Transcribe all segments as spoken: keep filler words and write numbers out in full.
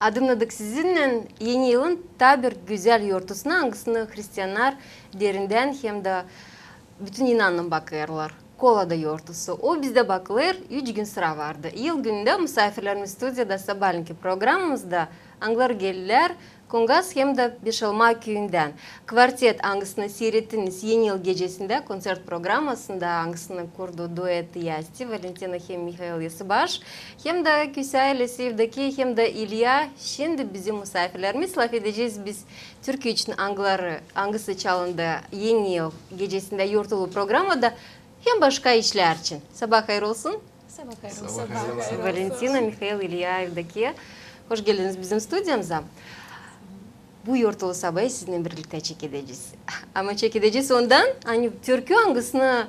Adımnadık sizinnän Eni yılın taa bir gözäl yortusuna, angısını hristiannar derindän hem dä bütün inannan bakêrlar. Kolada yortusu. O bizdä bakılêr üç gün sıra vardı. Yıl günündä musaafirlerimiz studiyada sabaalenki programamızda, angıları geldilär Kongas hem dä Beşalma küüyündän. Kvartet, angısını siirettiniz Eni yıl gecesindä konţert programasında, angısını kurdu duet Yasti, Valentina hem Mihail Yasıbaş, hem dä Küsä aylesi Evdokiya hem dä İlya, şindi bizim musaafirlerimiz. Lafedecez biz türkü için, angıları, angısı çalındı Eni yıl gecesindä yortulu programada, hem başka işlär için. Sabaa hayır olsun. Sabaa hayır olsun. Sabaa hayır olsun. Valentina, Mihail, İlya, Evdokiya. Hoş geldiniz bizim studiyamıza. Bu yortulu sabayı sizinnän birliktä çekedecez. Ama çekedecez ondan, ani türkü angısını,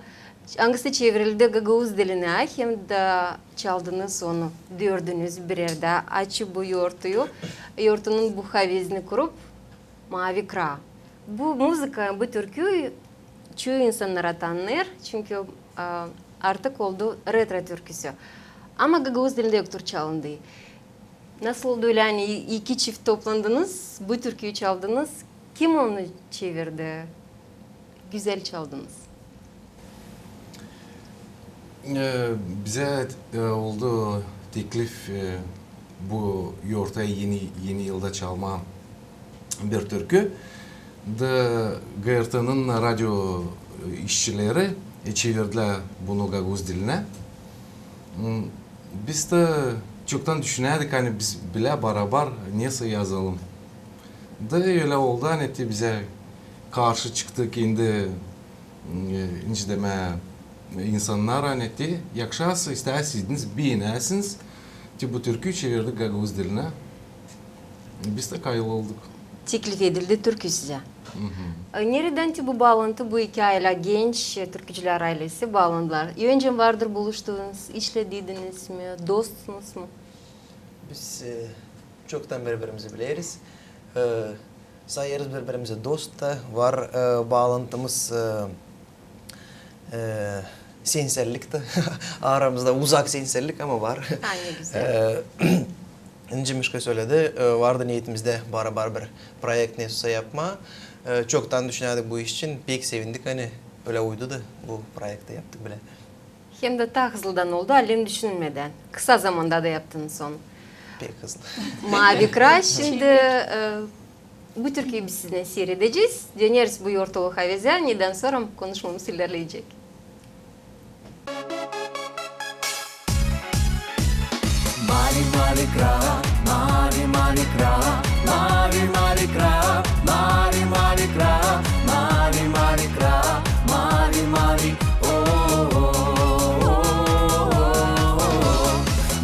angısı çevirildi gagauz dilinä, hem dä çaldınız onu dördünüz bir erdä. Açıp bu yortuyu, yortunun bu havezini kurup, Mavi kraa. Bu muzıka, bu türkü çoyu insannar tanıyêr, çünkü, a, artık oldu retro türküsü. Ama gagauz dilindä yoktur çalındıı. Nasıl oldu ölä, ani iki çift toplandınız, bu türküyü çaldınız? Kim onu çevirdi? Gözäl çaldınız. E, bizä, e, oldu teklif, e, bu yorta Eni, Eni yılda çalmaa bir türkü. Da GRT-nın radio işçileri, e, çevirdilär bunu gagauz dilinä. M, biz dä çoktan düşünärdik, ani biz bilä barabar nesä yazalım. Da ölä oldu, ani te bizä karşı çıktı kendi, e, nicä demää, insannar, ani te yakışêr, istärsiniz, beenersiniz, te bu türküyü çevirdik gagauz dilinä. Biz dä kayıl olduk. Teklif edildi türkü sizä. E, neredän te bu baalantı, bu iki aylä, genç, e, türkücülär aylesi baalandılar? Öncä vardır buluştunuz, işlediydiniz mi, dostunuz mu? Biz, e, çoktan biri-birimizi bileriz. E, sayêrız biri-birimizi dost da, var, e, baalantımız, e, e, sensällik dä. Aramızda uzak sensällik, ama var. Ha, ne gözäl. E, nicä Mişka söledi, e, vardı neetimizdä barabar bir proekt nesä yapmaa. E, çoktan düşünärdik bu iş için, pek sevindik, ani ölä uydu da bu proekti yaptık bilä. Hem dä taa hızlıdan oldu, alem düşünmedän. Kısa zamanda da yaptınız onu. Pek hızlı. Mavi kraa, şindi, e, bu türküyü biz sizinnän siiredecez. Döneriz bu yortulu havezä, nedän sora konuşmamız ilerleyecek. Mavi, mavi kraa, mavi, mavi kraa, mavi, mavi kraa, mavi, mavi kraa, mavi, mavi kraa, mavi, mavi, o, o, o.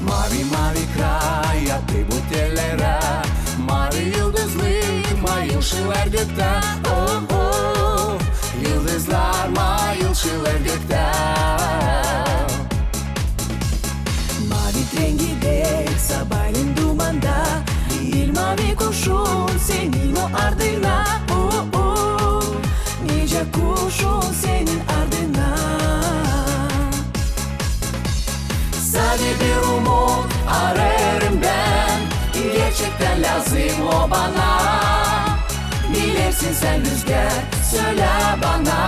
Mavi, mavi kraa, yatêr bu tellerä, mavi yıldızlar mayışêrlar göktä, o, o. Yıldızlar mayışêrlar göktä. Mavi tren gider sabaalän dumanda, diil mavi kuşun senin o ardına, o, o. Nicä kuşun senin ardına. Sade bir umut arêêrım bän, gerçektän lääzım o bana. Bilersin sän, lüzgär, sölä bana,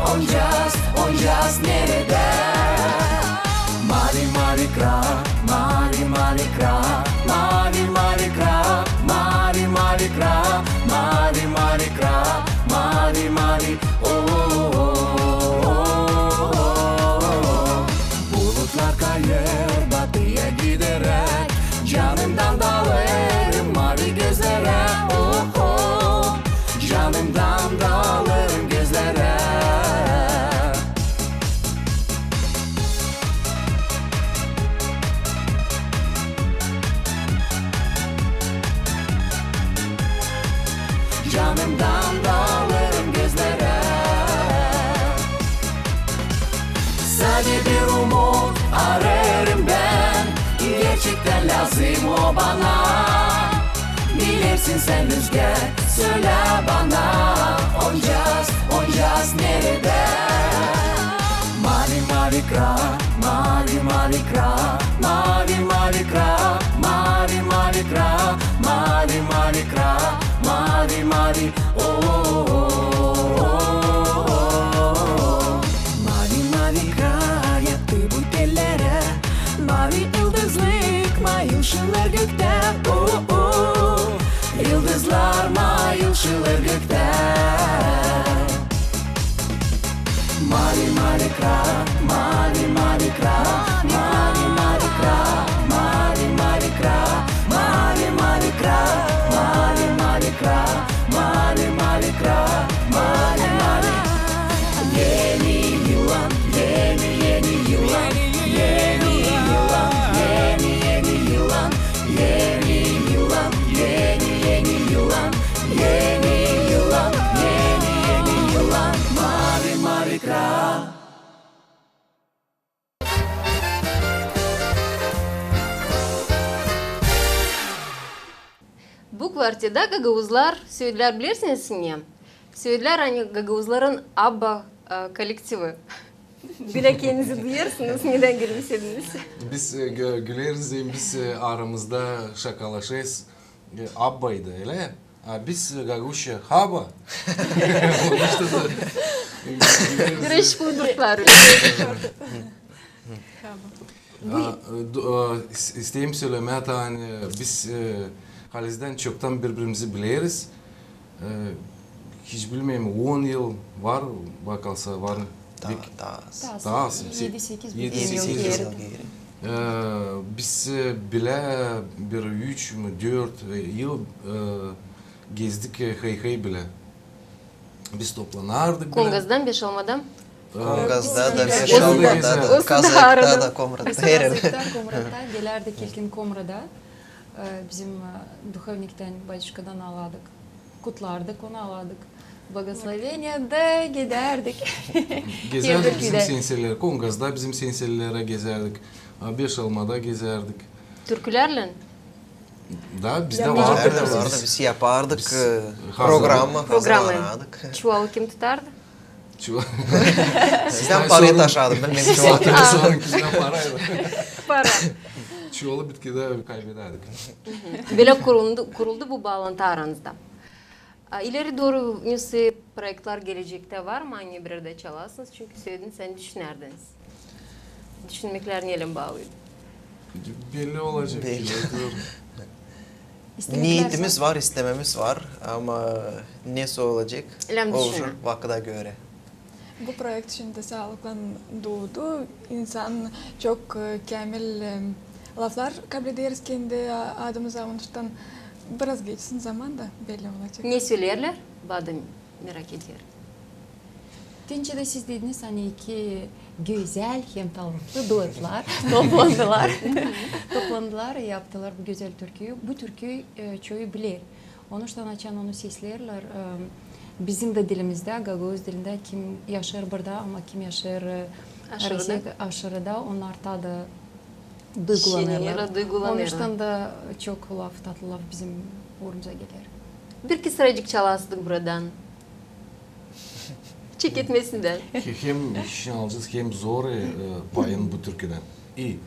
onacez, onacez neredä? Mavi, mavi kraa, mavi, mavi kraa, mavi, mavi kraa, mavi, mavi kraa, mavi, mavi kraa, mavi, mavi, o, o, o, o, o. Bulutlar kayêr batıya gideräk, canımdan dalêrım mavi gözlerä, o, o. Canımdan dalêrım gözlerä. Canımdan dalêrım gözlerä. Sade bir umut arêêrım bän, gerçektän lääzım o bana. Bilersin sän, lüzgär, sölä bana, onacez, onacez neredä? Mavi, mavi kraa, mavi, mavi kraa, mavi, mavi kraa, mavi, mavi kraa, Mavi, mavi kara yattı bu tellerä, mavi ıldızlık mayılşêr göktä. O, o, ıldızlar mayılşêr göktä. Mavi, mavi kara, mavi, mavi kara, mavi, mavi kara, mavi, mavi kara, mavi, mavi kara, mavi, mavi kara, mavi, mavi kara, mavi, mavi. Eni yılan, eni, eni yılan, eni yılan, eni, eni yılan, eni yılan, eni, eni yılan, eni yılan, eni, eni yılan, mavi, mavi kara. Bu kvartetta gagauzlar söledilär, bilersiniz ne? Söledilär, ani gagauzların ABBA, e, kollektivi. Bilä kendinizi duyêrsınız, nedän gülümsediniz? Biz, e, gü-, güleriz, e, biz, e, aramızda şakalaşêrız. E, ABBA-ydı, ölä? A biz, e, gagauzça haba. Onuştan da, e, güleriz, e. Biraz uydurtlar. Haba. A, e, du-, e, is-, isteerim sölemää, ani biz, e, halizdän çoktan biri-birimizi bileriz. E, hiç bilmeerim, on yıl var, bakarsa, var. Taa, taa az. Taa az. Taa az. Edi-sekiz, edi-sekiz yıl geeri. E, biz, e, bilä bir üç mü, dört, e, yıl, e, gezdik, e, hey-hey bilä. Biz toplanardık bilä. Kongazdan, Beşalmadan? E, Kongazda da, Beşalmada da, Kazakta da, Komratta, her erdä. Kazakta, Komratta, gelärdik ilkin Komrada. E, bizim, e, duhovniktän, batuşkadan alardık, kutlardık, onu alardık blagosloveniya da gidärdik. Gezärdik bizim senseylerä, Kongazda bizim senseylerä gezärdik, a, Beşalmada gezärdik. Türkülärlän? Da, bizdä vardı. Bizdä vardı, biz yapardık, e, programa, hazırlanardık. Çuvalı kim tutardı? Çuva-, sizän parayı taşıdık, bilmeerim, çuvalı kim. Sizän parayı. Para. Çuvalı bitkidä kaybedärdik. Bölä kuruldu, kuruldu bu baalantı aranızda. A, ileri dooru nesä proektlär gelecektä var mı, ani bir erdä çalasınız? Çünkü söledin, sän düşünärdin. Düşünmeklär neylän baalıydı? Belli olacek. Belli. Neetimiz var, istememiz var, ama nesä olacek, olacek vakıda görä. Bu proekt şindi saalıklan duudu. İnsan çok, e, käämil, e, laflar kablederiz kendi a-, adımıza, onuştan biraz geçsin zaman da belli olacek. Ne söleerlär, bän dä merak ederim. Dincä dä siz dediniz, ani iki gözäl hem talanttı duetlar toplandılar. Toplandılar, yaptılar bu gözäl türküyü. Bu türküyü, e, çoyu biler. Onuştan açan onu sesleerlär, e, bizim dä dilimizdä, gagauz dilindä, kim yaşêêr burada, ama kim yaşêêr, e, aşırıda, onnar taa da duygulanêrlar. Onuştan da çok laf, tatlı laf bizim uurumuza geler. Bir iki sıracık çalasınız buradan. Çeketmesindän. Hem işin alacez, hem zor, e, payın bu türküdän. İi.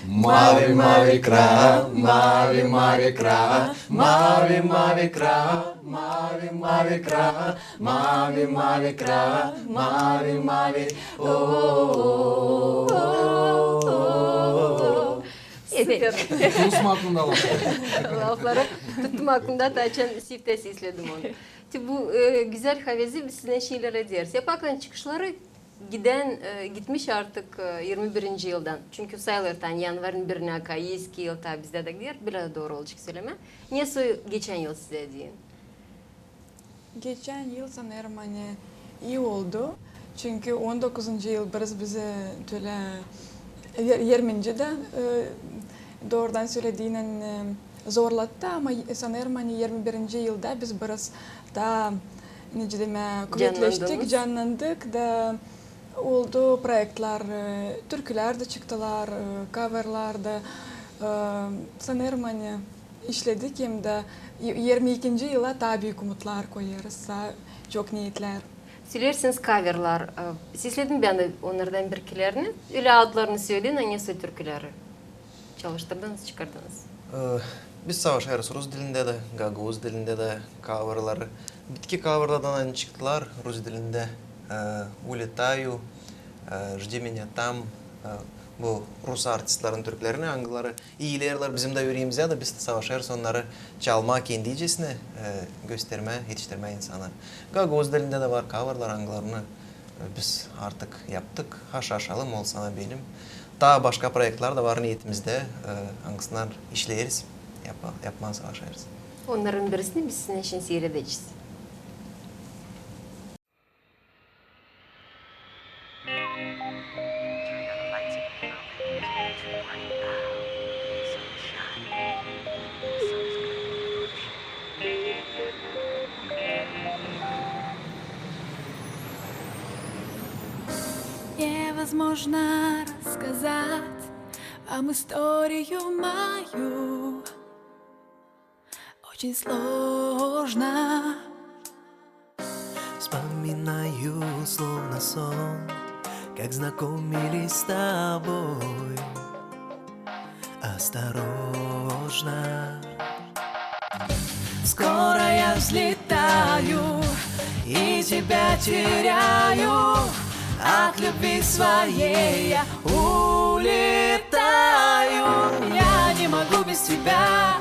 Mavi, mavi kraa, mavi, mavi kraa, mavi, mavi kraa, mavi, mavi kraa, mavi, mavi kraa, mavi, mavi, o, o, o, o, o. Süper. Tuttum aklımda lafları. Lafları tuttum aklımda, ta açan sifte sesledim onu. Te bu, e, gözäl havezi biz sizdän şiirlär ederiz. Yapaklan çıkışları gidän, e, gitmiş artık, e, irmi birinci yıldan. Çünkü sayılêr, ani yanvarın birinä, ka eski yıl, ta bizdä dä gider, bilä dooru olacek sölemää. Nesä geçän yıl sizä deyni? Geçän yıl, sanêrım, ani ii oldu. Çünkü on dokuzuncu yıl biraz bizi tölä er-, ermenincä dä, e, doorudan sölediynän, e, zorlattı, ama, e, sanêrım, ani irmi birinci yılda biz biraz taa, nicä demää, kuvetleştik, cannandık da oldu proektlär, e, türkülär dä çıktılar, e, kaverlär dä. E, sanêrım, ani işledik hem dä i-, irmi ikinci yıla taa büük umutlar koyêrız, taa çok neetlär. Söleersiniz kaverlär, e, sesledim bän dä onnardan bir-ikilerini, ölä adlarını söledin, ani nesä türküleri çalıştırdınız, çıkardınız? E, biz savaşêrız rus dilindä dä, gagauz dilindä dä kaverlär. Bitki kavrlardan çıktılar rus dilindä, e, «Улетаю», e, «Жди меня там», e, bu rus artistlerin türklerini, angıları iilerlär bizim dä üreemizdä, da biz dä savaşêrız onnarı çalmaa kendicesinä, e, göstermää, etiştirmää insana. Gagauz dilindä dä var kavrlar, angılarını, e, biz artık yaptık. «Haşa-haşalım ol sana benim». Taa başka proektlär dä var neetimizdä, e, angısını işleeriz, yapa-, yapmaa savaşêrız. Onnarın birisini biz sizin için siiredecez. Невозможно рассказать вам историю мою. Очень сложно. Вспоминаю, словно сон, как знакомились с тобой. Осторожно. Скоро я взлетаю и тебя теряю. От любви своей я улетаю. Я не могу без тебя.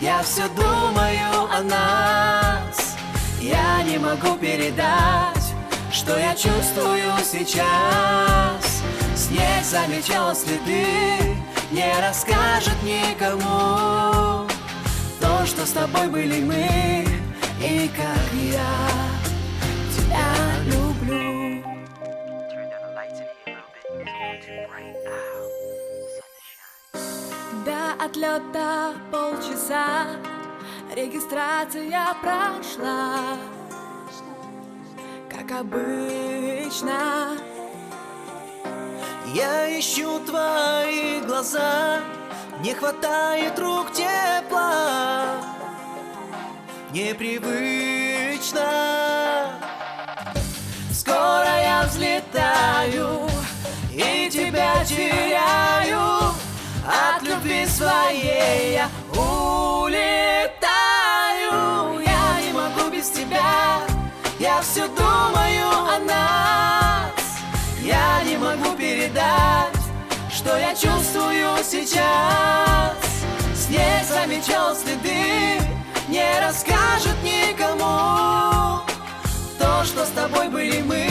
Я всё думаю о нас. Я не могу передать, что я чувствую сейчас. Снег замечал следы, не расскажет никому то, что с тобой были мы, и как я тебя люблю. До отлёта полчаса, регистрация прошла, как обычно. Я ищу твои глаза, не хватает рук тепла. Непривычно. Скоро я взлетаю и тебя теряю. От любви своей я улетаю. Я не могу без тебя. Я всё думаю о нас. Я не могу передать, что я чувствую сейчас. Снег замечал следы, не расскажет никому то, что с тобой были мы.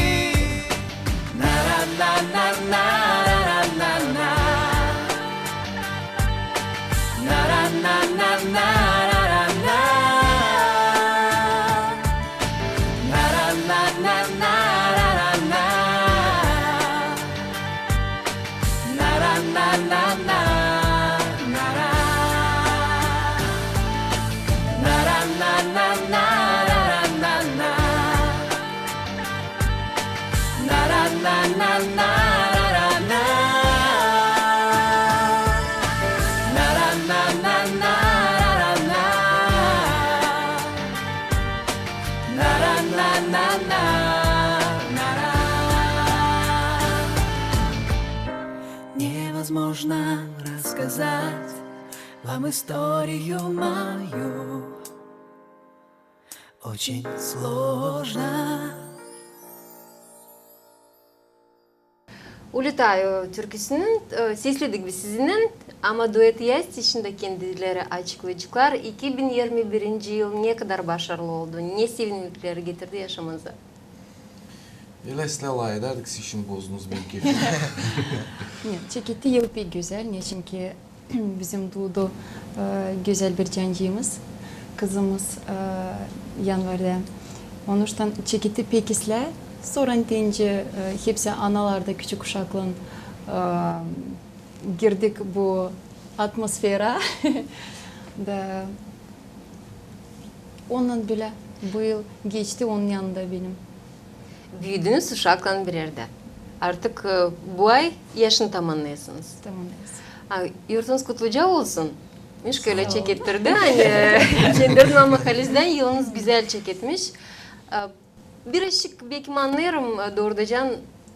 На-ра-на-на-на, ра-ра-на-на. На-ра-на-на-на, ра-ра-на. На-ра-на-на-на, ра-ра-на. На-ра-на-на-на, на-ра. На-ра-на-на-на, ра-ра-на-на. На-ра-на-на-на, ра-ра-на. На-ра-на-на-на, ра-ра-на. На-ра-на-на-на, на-ра. Невозможно рассказать вам историю мою. Очень сложно. «Улетаю» türküsünü, e, sesledik biz sizinnän, ama dueti Yasti şindi kendileri açıklayaceklar. İki bin yirmi birinci yıl ne kadar başarılı oldu, ne sevinmeleri getirdi yaşamanıza? Elä siz lafedärdiniz, şindi bozdunuz benim keyfimi. Нет, çeketti yıl pek gözäl, neçinki bizim duudu, e, gözäl bir cancıımız, kızımız, e, yanvarda. Onuştan çeketti pek islää. Sora deyni, e, hepsi analar da küçük uşaklan, e, girdik bu atmosfera. Da ondan bölä bu yıl geçti onun yanında benim. Büüdünüz uşaklan bir erdä. Artık, e, bu ay yaşını tamannêêrsınız. Tamannêêrız. A, yurdunuz kutluca olsun. Sä ol. Ölä çekettirdi, ani, e, Cendernoy mahalesidän yılınız gözäl çeketmiş. E, birazcık, beki, annêêrım, e, doorudacan,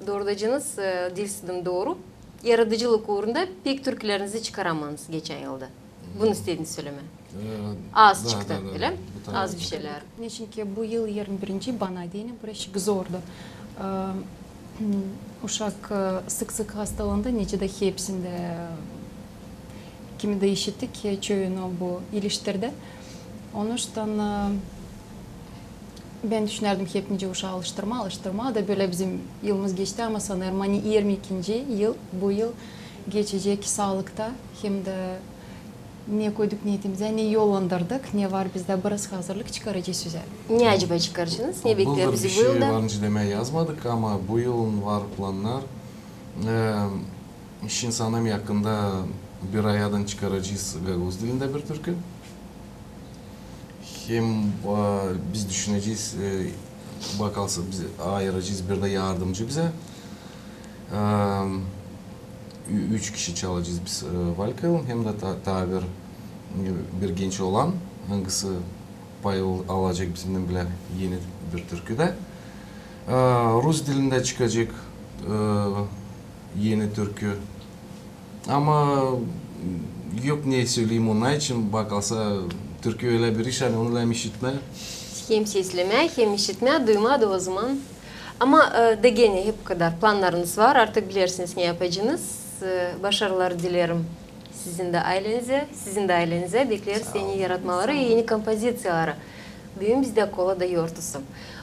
doorudacanız, e, diil sizin dooru. Yaradıcılık uurunda pek türkülerinizi çıkaramadınız geçän yılda. Bunu istediniz sölemää. E, az çıktı, ölä? Da, da, da. Az bir şeylär. Neçinki bu yıl irmi birinci bana deyni birazcık zordu. E, uşak, e, sık-sık hastalandı, nicä dä hepsindä, e, kimi dä işittik, e, çoyunu bu iiliştirdi. Onuştan, e, bän düşünärdim hep nicä uşaa alıştırmaa, alıştırmaa da bölä bizim yılımız geçti, ama sanêrım, ani irmi ikinci yıl, bu yıl geçecek saalıkta, hem dä ne koyduk neetimizä, ne yollandırdık, ne var bizdä, biraz hazırlık çıkaracez sizä. Ne acaba çıkaracanız? Ne bekleer bizi bu yılda? Var nicä demää yazmadık, ama bu yılın var plannar. E, şindi sanêrım yakında bir ayadan çıkaracez gagauz dilindä bir türkü. Hem, e, biz düşünecez, e, bakalım, biz ayıracez bir dä yardımcı bizä. E, ü-, üç kişi çalacez biz, e, Valkaylan, hem dä ta-, taa bir, e, bir genç oolan, angısı pay al-, alacek bizimnän bilä eni bir türküdä. E, rus dilindä çıkacek, e, eni türkü. Ama yok ne söleyim onun için, bakalım, türkü ölä bir iş, ani onu lääzım işitmää. Hem seslemää, hem işitmää, duymaa da o zaman. Ama, e, da genä hep bu kadar plannarınız var, artık bilersiniz ne yapacanız. E, başarılar dileerim sizin dä aylenizä, sizin dä aylenizä. Bekleeriz eni yaratmaları, eni kompoziţiyaları. Büün bizdä Kolada yortusu.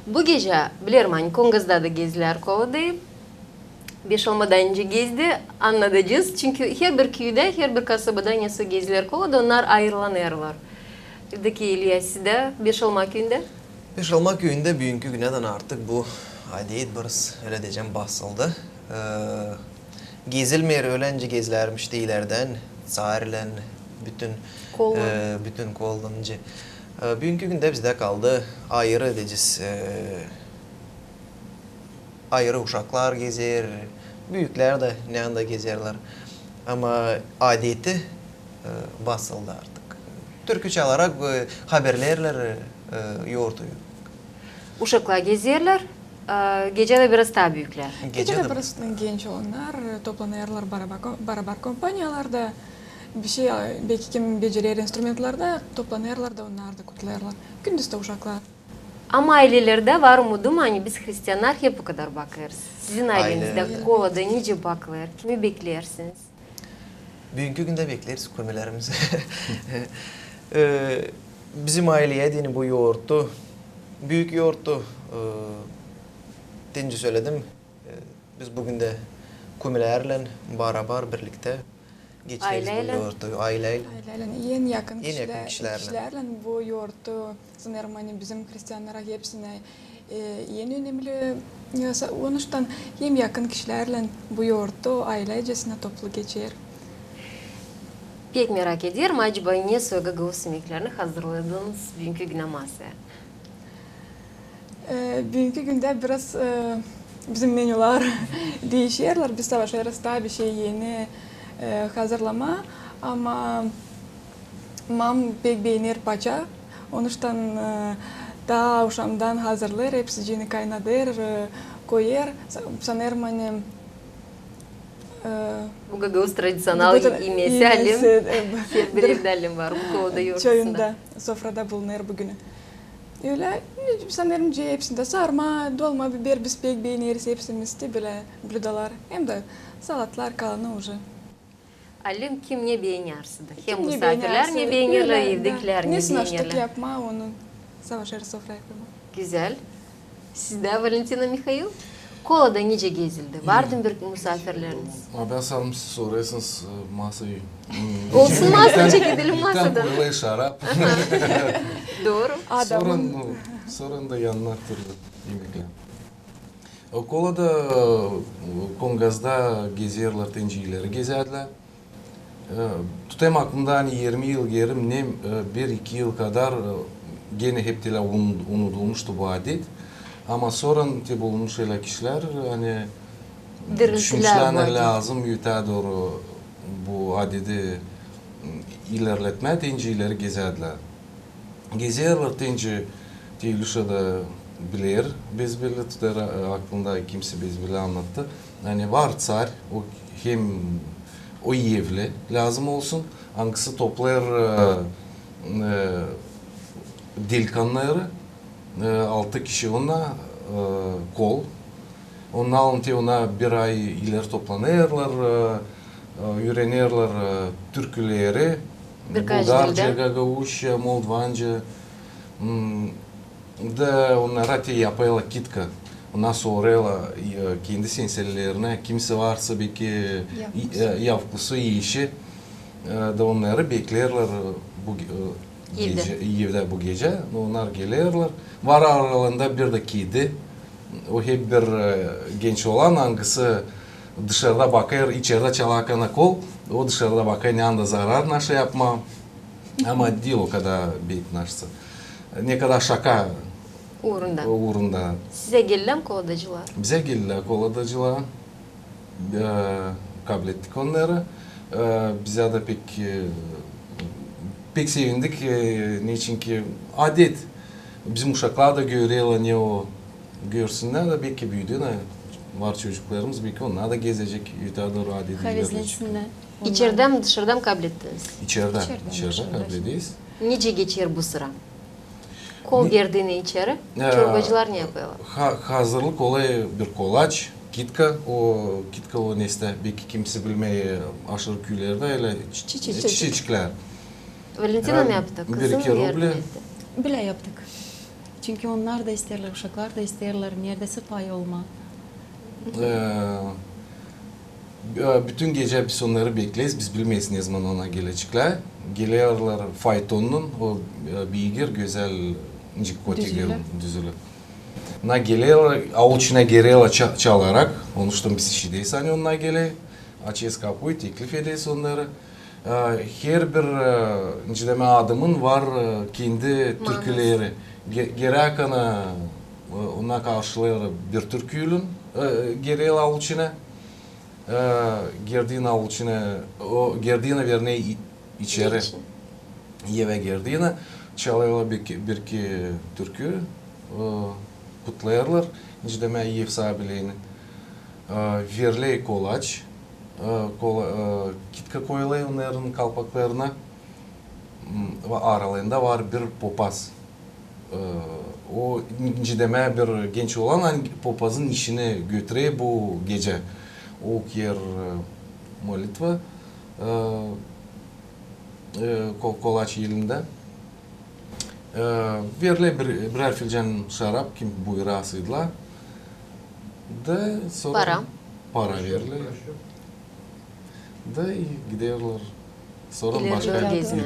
Bu gecä, bilerim, ani Kongazda da gezdilär Koladayı. Beşalmadan nicä gezdi, annadacez. Çünkü herbir küüdä, herbir kasabada nesä gezdilär Kolada, onnar ayırlanêrlar. Evdeki İlya, sizdä Beşalma küüyündä? Beşalma küüyündä büünkü günädän artık bu adet biraz, ölä deyecäm, basıldı. E, gezilmeer, ölä nicä gezilärmiş iilerdän, Ţarlan, bütün, e, bütün Kolada nicä. E, büünkü gündä bizdä kaldı ayırı, deyecez, e, ayırı uşaklar gezer, büüklär dä ne anda gezerlär. Ama adeti, e, basıldı artık. Türkü çalarak, e, haberleerlär, e, yortuyu. Uşaklar gezerlär, e, gecä dä biraz taa büüklär. Gecä dä biraz genç olannar, e, toplanêrlar barabar ko-, barabar kompaniyalarda, bir şey, e, beki kim becerer instrumentlerdä, toplanêrlar da onnar da kutlêêrlar. Kündüz dä uşaklar. Ama aylelerdä var umudum, ani biz hristiannar hep bu kadar bakêrız. Sizin aylenizdä Kolada nicä bakılêr, kimi bekleersiniz? Büünkü gündä bekleeriz kümülerimizi. E, bizim ayleyä deyni bu yortu, büük yortu, e, deyni söledim, e, biz büün dä kümülerlän barabar birliktä geçireriz bu yortu. Ayleylän. Ayleylän. En yakın kişilär-, kişilärlän bu yortu, sanêrım, ani bizim hristiannara hepsinä, e, en önemli, e, sa-, onuştan en yakın kişilärlän bu yortu ayleycäsinä toplu geçer. Pek merak ederim, acaba ne soy gagauz imeklerini hazırladınız büünkü günä masaya? E, büünkü gündä biraz, e, bizim menyular diişerlär. Biz savaşêrız taa bir şey eni, e, hazırlamaa, ama mam pek beener paça. Onuştan, e, taa avşamdan hazırlêêr, hepsicini kaynadêr, e, koyêr. Sa-, sanêrım, ani, e, bu gagauz tradiţional imesi, allim, e, herbir evdä allim var, bu Kolada yortusunda. Çoyunda, sofrada bulunêr büün. Ölä, e, sanêrım, hepsindä sarma, dolma biber, biz pek beeneriz hepsimiz, te bölä blüdolar, hem dä salatlar, kalanı uje. Allim, kim ne beener, hem musaafirlär ne beenerlär, evdekilär ne beenerlär. Ne sınaştık yapmaa, onu savaşêrız sofraya koymaa. Gözäl. Sizdä, Valentina, Mihail? Kolada nicä gezildi? Vardı bir musaafirleriniz? A bän sanêrım, siz sorêrsınız, e, masayı. Olsun, masa çekedelim masadan. Kola, şarap. Dooru. Sora, nu, sora da yanına türlü imeklär. O Kolada, e, Kongazda gezerlär, te nicä ileri gezärdilär. E, tutêrım aklımda, ani irmi yıl geeri, nem, e, bir-iki yıl kadar, e, genä hep te ölä un-, unudulmuştu bu adet. Ama sora te bulunmuş ölä kişilär, ani düşünmüşlär, ani lääzım ötää dooru bu adeti, m, ilerletmää, te nicä ileri gezärdilär. Gezerlär, te nicä te İlüşa da biler, bezbelli tutêr, e, aklında, kimsä bezbelli annattı. Ani var ţar, o hem o evli lääzım olsun, angısı toplêêr, e, e, Delikanlıları, e, altı kişi onnar, e, kol. Onnar alın te onnar bir ay ileri toplanêrlar, e, e, üürenerlär, e, türküleri, bulgarca, gagauzça, moldovanca. Da onnara te yapêrlar kitka. Onnar sorêrlar, e, kendi senselilerinä, kimsä varsa beki, e, yavkusu, eşi, e, da onnarı bekleerlär, e, bu ge-, e, gecä, evdä bu gecä. Onnar gelerlär. Var aralarında bir dä kedi. O hep bir, e, genç olan, angısı dışarıda bakêr, içerdä çalarkan kol, o dışarıda bakêr, ne anda zarar naşa yapmaa. Ama diil o kadar beek naşsa. Ne kadar şaka uurunda. Sizä geldilär mi koladacılar? Bizä geldilär koladacılar. E, kablettik onnarı. E, bizä dä pek, e, pek sevindik, e, neçin ki adet. Bizim uşaklar da görerlär, ne o, görsünnär dä, beki büüdüünä var çocuklarımız, beki onnar da gezecek, ötää dooru adeti görerlär. İçerdä mi, dışarıda mı kablettiniz? İçerdä, içerdä kablederiz. Nicä geçer bu sıra? Kol gerdiinä içeri, çorbacılar ne yapêrlar? Hazırlık olêr bir kolaç, kitka, o kitka o nesä, beki kimsä bilmeer, aşırı küülerdä ölä çiçeçiklär. Valentina ne yaptı? Kızım yardım etti. Bilä yaptık. Çünkü onnar da isteerlär, uşaklar da isteerlär, neredä sä pay olmaa. E, bütün gecä biz onnarı bekleeriz, biz bilmeeriz, ne zaman onnar geleceklär. Gelerlär faytonnun, o, e, biigir, gözäl, nicä kotik düzülü. Düzülü. Onnar gelerlär, aul içinä girerlär ça-, çalarak, onu ştı biz işideriz, ani onnar geler, açêrız kapuyu, teklif ederiz onnarı. E, herbir, e, nicä demää, adamın var, e, kendi türküleri. Ge-, girärkän, e, onnar karşılêêr bir türküylän, e, girerlär aul içinä. E, girdiinä aul içinä, o, girdiinä, vernee, i-, içeri. Evä girdiinä, çalêrlar bir iki, bir iki türkü, e, kutlêêrlar, nicä demää, ev saabilerini. E, veriler kolaç, e, kola-, e, kitka koyulêr onnarın kalpaklarına. Aralarında var bir popaz. E, o, nicä demää, bir genç olan, ani popazın işini götürer bu gecä. O okuêr, e, molitva, e, e, ko-, kolaç elindä. E, veriler bir, birär filcan şarap, kim buyurêr, sıydılar. Da sora para veriler. Da giderlär. Sora başka gezmää.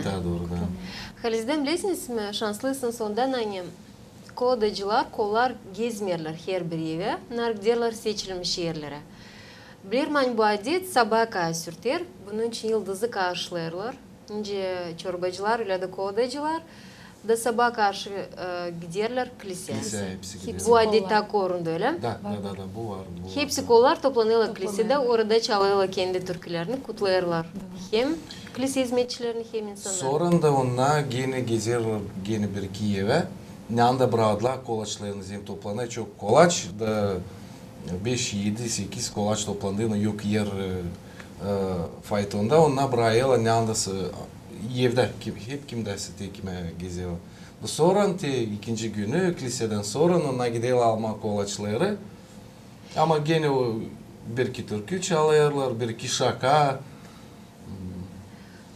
Halizdän, bilersiniz mi, şanslısınız ondan, ani koladacılar, kolalar gezmeerlär herbir evä, onnar giderlär seçilmiş erlerä. Bilerim, ani bu adet sabaa kadar sürter, bunun için yıldızı karşılêêrlar. Nicä çorbacılar, ölä dä koladacılar da sabaa karşı, e, giderlär kliseyä. Kliseyä hepsi gider. Bu adet taa korundu, ölä mi? Da, da, da, bu var, bu var. Hepsi kolalar toplanêrlar klisedä, orada çalêrlar kendi türkülerini, kutlêêrlar hem klise izmetçilerini, hem insannarı. Sora da onnar genä gezerlär genä bir-iki evä. Ne anda braktılar kolaçlarını, zem toplanêr çok kolaç da, beş, edi, sekiz kolaç toplandı, yok er, e, e, faytonda, onnar brakêrlar ne anda s-, evdä, kim, hep kimdäsä te kimä gezerlär. Da sora te ikinci günü, klisedän sora onnar giderlär almaa kolaçları. Ama genä o bir-iki türkü çalêrlar, bir-iki şaka.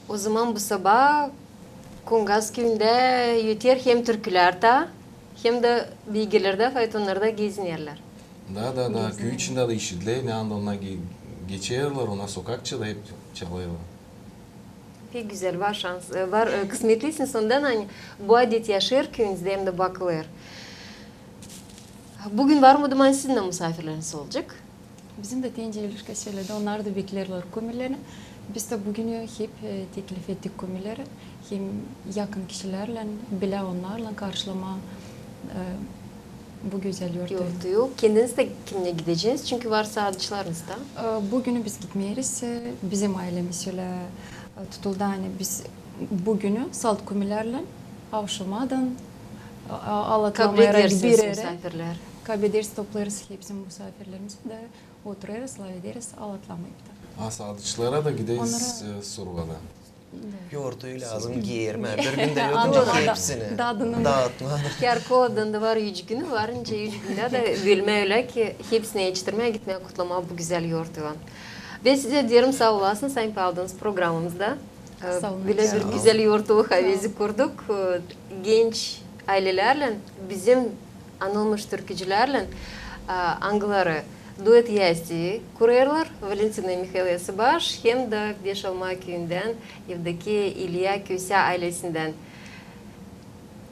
O zaman bu sabaa Kungaz küüyündä öter hem türkülär taa, hem dä beygirlerdä, faytonnarda gezinerlär. Da, da, da. Küüy içindä dä işidiler, ne anda onnar ge-, geçerlär, onnar sokakçada hep çalêrlar. Pek gözäl, var şans, e, var, e, kısmetlisiniz ondan, ani bu adet yaşêêr küüyündä hem dä bakılêr. Büün var mı, duman, sizin dä musaafirleriniz olacek? Bizim dä, te nicä Lişka söledi, onnar da bekleerlär kumilerini. Biz dä büünü hep, e, teklif ettik kumileri. Hem yakın kişilerlän, bilä onnarlan karşılamaa, e, bu gözäl yortuyu. Kendiniz dä kimnä gideceniz? Çünkü var saadıçlarınız da. E, büünü biz gitmeeriz. E, bizim aylemiz ölä, e, tutuldu, ani biz büünü salt kumilerlän avşamadan, a-, a-, alatlamêêrız bir erä. Kablederiz, toplêêrız hepsini musaafirlerimizi da oturêrız, lafederiz, alatlamayıp da. A saadıçlara da gideriz, e, Survada. Yortuyu lääzım geermää. Bir gündä yok, nicä hepsini daatmaa. Kerkoodda da var üç günü, var nicä üç gündä dä bölmää ölä ki hepsini etiştirmää, gitmää kutlamaa bu gözäl yortuylan. Bän sizä deerim saa olasınız, sahip oldunuz programamızda. Bölä bir gözäl yortuluk havezi kurduk. Genç aylelärlän, bizim anılmış türkücülärlän, angıları duet-yasti kurêrlar, Valentina i Mihail Yasıbaş hem dä Beşalma küüyündän Evdokiya, İlya Kösä aylesindän.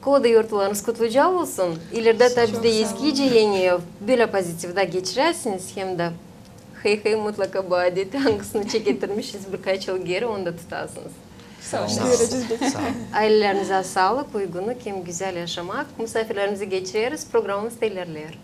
Kooda yortulularınız kutluca olsun. İlerdä taa bizdä eskiyecä Eni ev, bölä pozitivdä geçiräsiniz hem dä hey-hey mutlaka bu adeti, angısını çeketirmişiz birkaç yıl geeri, onu da tutasınız. Saa olun. Aylelerinizä saalık, uygunluk hem gözäl yaşamak. Musaafirlerimizi geçireriz, programamız ilerleer.